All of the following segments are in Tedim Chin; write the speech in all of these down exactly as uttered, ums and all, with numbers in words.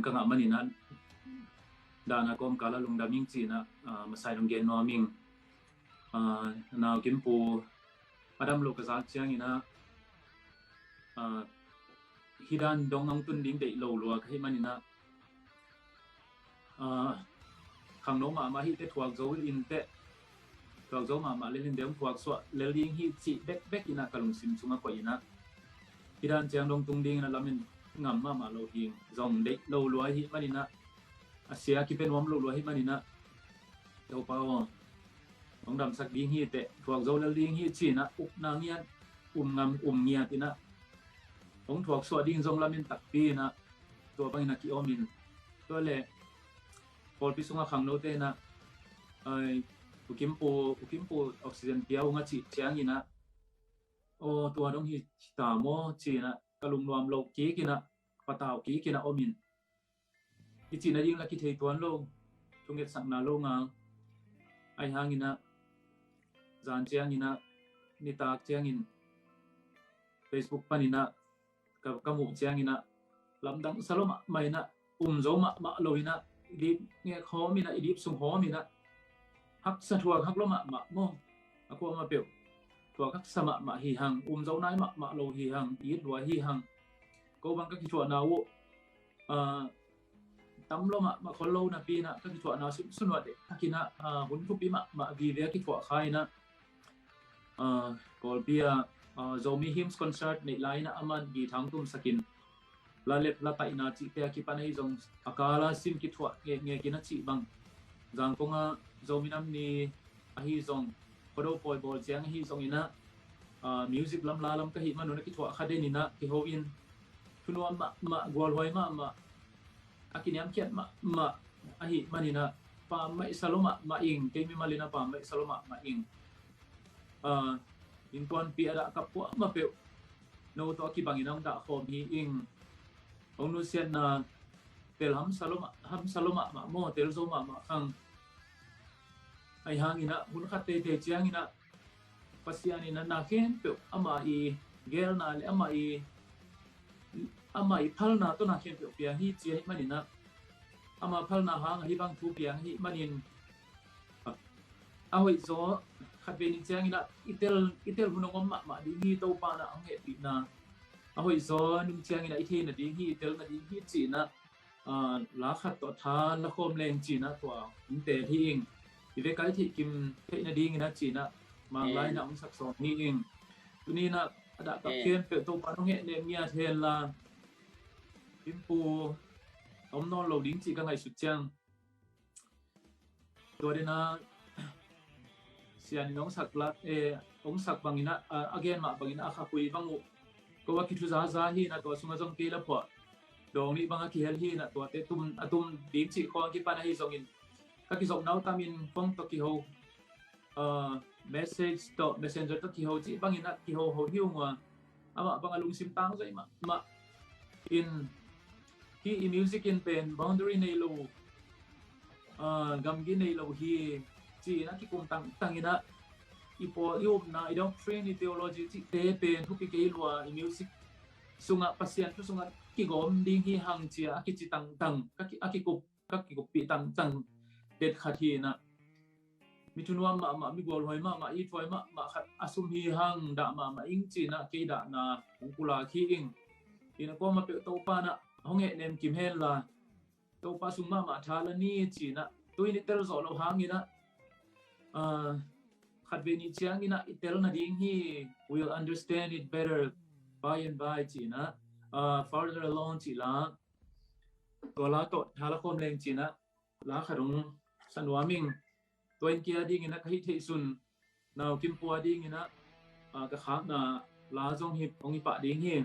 ka ngah maninah dahna kawmkala lungdam ing cinah, ah, masai dong gen nuam ing. Ah, nau Kimpu a dam lo ka zak cianginah, ah, hih dan dong hong tun ding deih lo lua ka hih maninah, ah, khangno mahmah hih teh thuak zo in teh, thuak zo mahmah lel in deuh thuak suah lel ding hi cih bekbek inah ka lungsim sungah koih inah, hih dan ciang dong tung ding inah lamen ngam mahmah lo hi ing. Zong deih lo lua hih maninah, a sia kipe nuam lo lua hih maninah, Topa aw, hong damsak ding hi teh, thuak zo lel ding hi cinah upna ngiat, um ngam um ngiat inah hong thuak suah ding zong lamen takpi inah, tua bangin a ki-om in. Tua le pawlpi sungah khangnote inah, ai, U Kimpu, U Kimpu oxygen pia ung a cih cianginah, aw, tua dong hi ta maw cinah ka lungnuam lo kik inah, patau kik inah om in. I cihna ding la kithei tuan lo, thungetsakna lo ngal. Ahi hanginah zan cianginah, nitak ciangin Facebook paninah ka, ka muh cianginah lamdang sa lo mahmah inah, um zo mahmah lo inah, i dip ngek hawm inah, i dip sung hawm inah, haksa thuak hak lo mahmah maw. A kuamah peuh thuak haksa mahmah hi hang, um zo nai mahmah lo hi hang, it lua hi hang. Ko bang ka kithuahna uh, ah, tam lo mahmah khol lo napi inah ka kithuahna sunsun uh a deh takinah, ah, hun thupi mahmah vive a kithuah kha inah, ah, Kawlpi ah, ah, Zomi Hymns Concert neih lai inah aman guitar hong tumsakin, la lep la taihna cihte a kipan ahi zong a kala sim kithuah ngekngek inah cih bang, Zangkong ah Zomi Nam Ni ahi zong, Khuado pawi bawl ciang ahi zong inah, ah, music lam la lam ka hih man un a kithuah kha den inah kiho in, thunuam mahmah, gualhuai mahmah, a kiniamkhiat mahmah ahih maninah pammaih sa lo mahmah ing, kei mimal inah pammaih sa lo mahmah ing. Ah, innkuanpih a dah kap kuamah peuh no tawh a kibangin hong dah khawm hi ing. Hong nusiatna tel hamsa lo mah, hamsa lo mahmah maw, tel zo mahmah khang. Ahi hanginah hun khat teitei cianginah Pasian inah na khempeuh amah i gelna le amah i, amah i phalna tawh na khempeuh pia hi ci ahih maninah, ama phalna hang ahi bang thu piang ahih manin, a hoih zaw khatvei ni cianginah i tel, i tel hun hong om mahmah ding hi, Topa inah hong hehpihna a hoih zaw nung cianginah i theina ding hi, i telna ding hi cinah, ah, la khat tawh tha la khawm leng cinah tua hong tel hi ing. I veka i theihkim theihna dinginah cinah Mang lai inah hong sak sawm hi ing. Tuni inah a dah kap khempeuh Topa hong hehnem ngiat hen la, Kimpu a om nawn lo ding cih ka ngaihsut ciang, tua dena Sian in hong sak la, eh, hong sak banginah, ah, a gen mah banginah a khakui bang uh ko a kithuzaza hi inah, tua sungah zong kei la phuah dawng nih bang a kihel hi inah, tuate tum, a tum ding cih khawng kipan ahi zongin ka kizopna uh tamin phone tawh kiho, ah, message tawh, messenger tawh kiho cih banginah kiho ho hi ung ua, amah bang a lungsim tangzaw mahmah in, hih i music in pen boundary nei lo, ah, gamgi nei lo hi ci-in a kikum tangtang inah, i pawl i upna, i doctrine, i theology cihte pen thupi kei lua, i music sungah, Pasian thu sungah kigawm ding hi hang ci-a a kici tangtang, ka ki, a kikup, ka kikuppih tangtang det khat hi inah, mi thunuam mahmah, mi gualhuai mahmah, ithuai mahmah khat a sum hi hang, dah mahmah ing ci-in ah kei dahna hong pulak hi ing. Inah kuamah peuh Topa inah hong hehnem kim hen la, Topa sung mahmah tha la ni ci-in ah, tu-in i tel zawh loh hang inah, ah, khatvei nih ciang inah i tel nading hi, we'll understand it better by and by ci-in ah, ah, further along ci la, tua la tawh tha la khawm leng ci-in ah, la khat hong sa nuam ing. Tua in kei a ding inah ka hih theih sun, Nau Kimpu a ding inah, ah, ka khakna la zong hi, hong hi pah ding hi.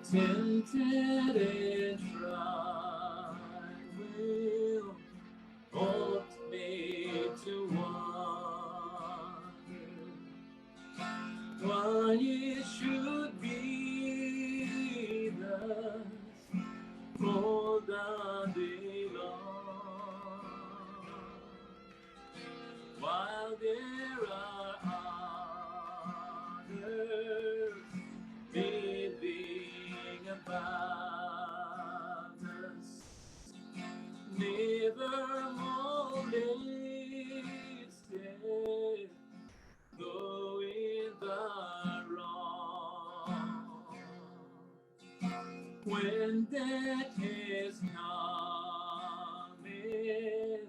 Tempted and tried will hold me to wander, why it should be thus cold all day long, while there are that has come and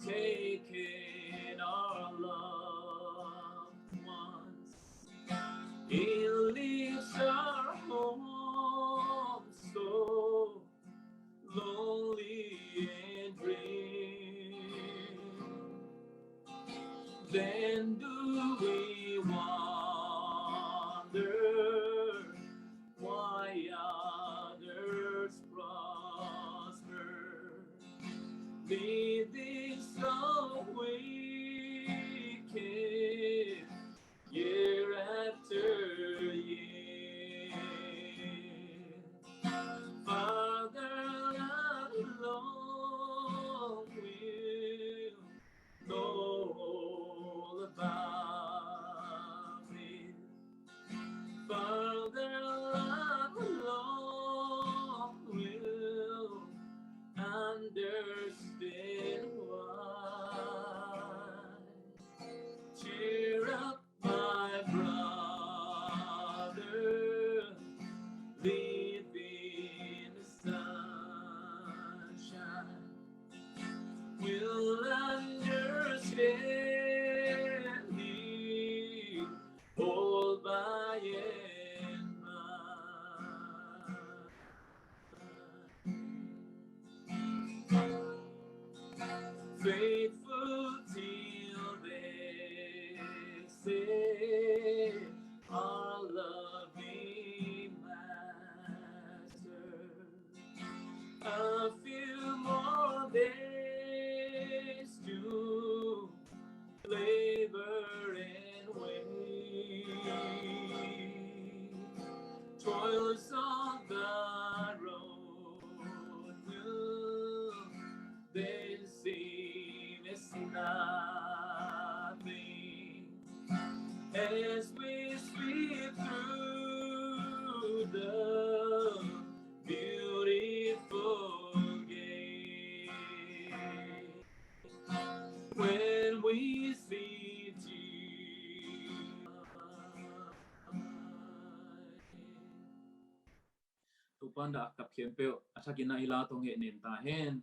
taken our loved ones. It leaves our home so lonely and drear. Then do we wonder why others prosper, leaving some wicked year after year. Father, how long will know all about it? Father, how long will understand why? Cheer up, my brother, live in the sunshine. We'll understand it all by and by. Faithful till death, say, our loving Master. A few more days to labor and wait. Toils of the road will then seem as nothing as we sweep through the beautiful gate. When we see Jesus. Topa'n a kap khempeuh a thakin a i la tawh ngeh nem ta hen.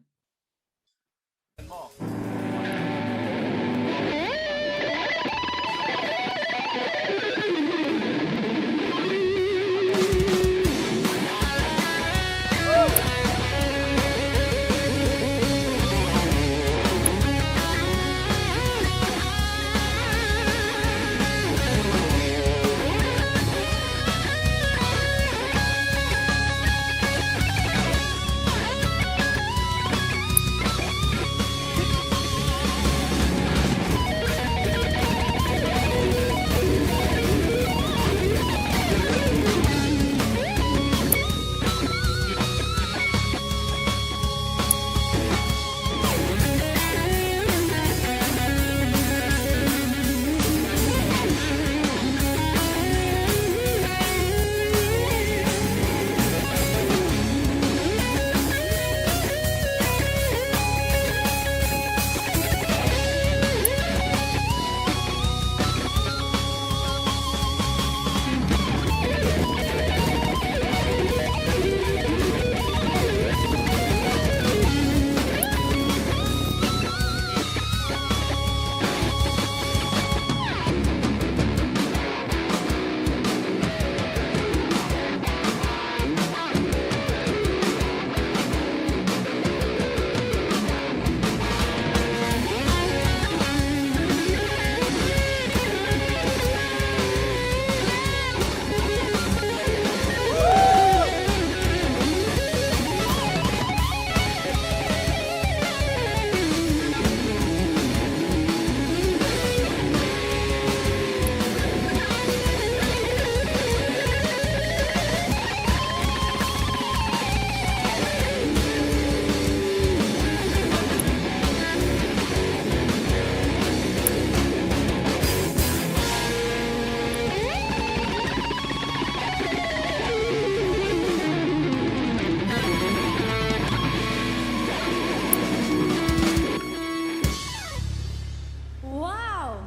Wow!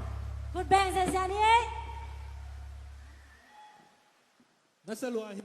Khut beng zenzen ni ei. Na sa lua hi.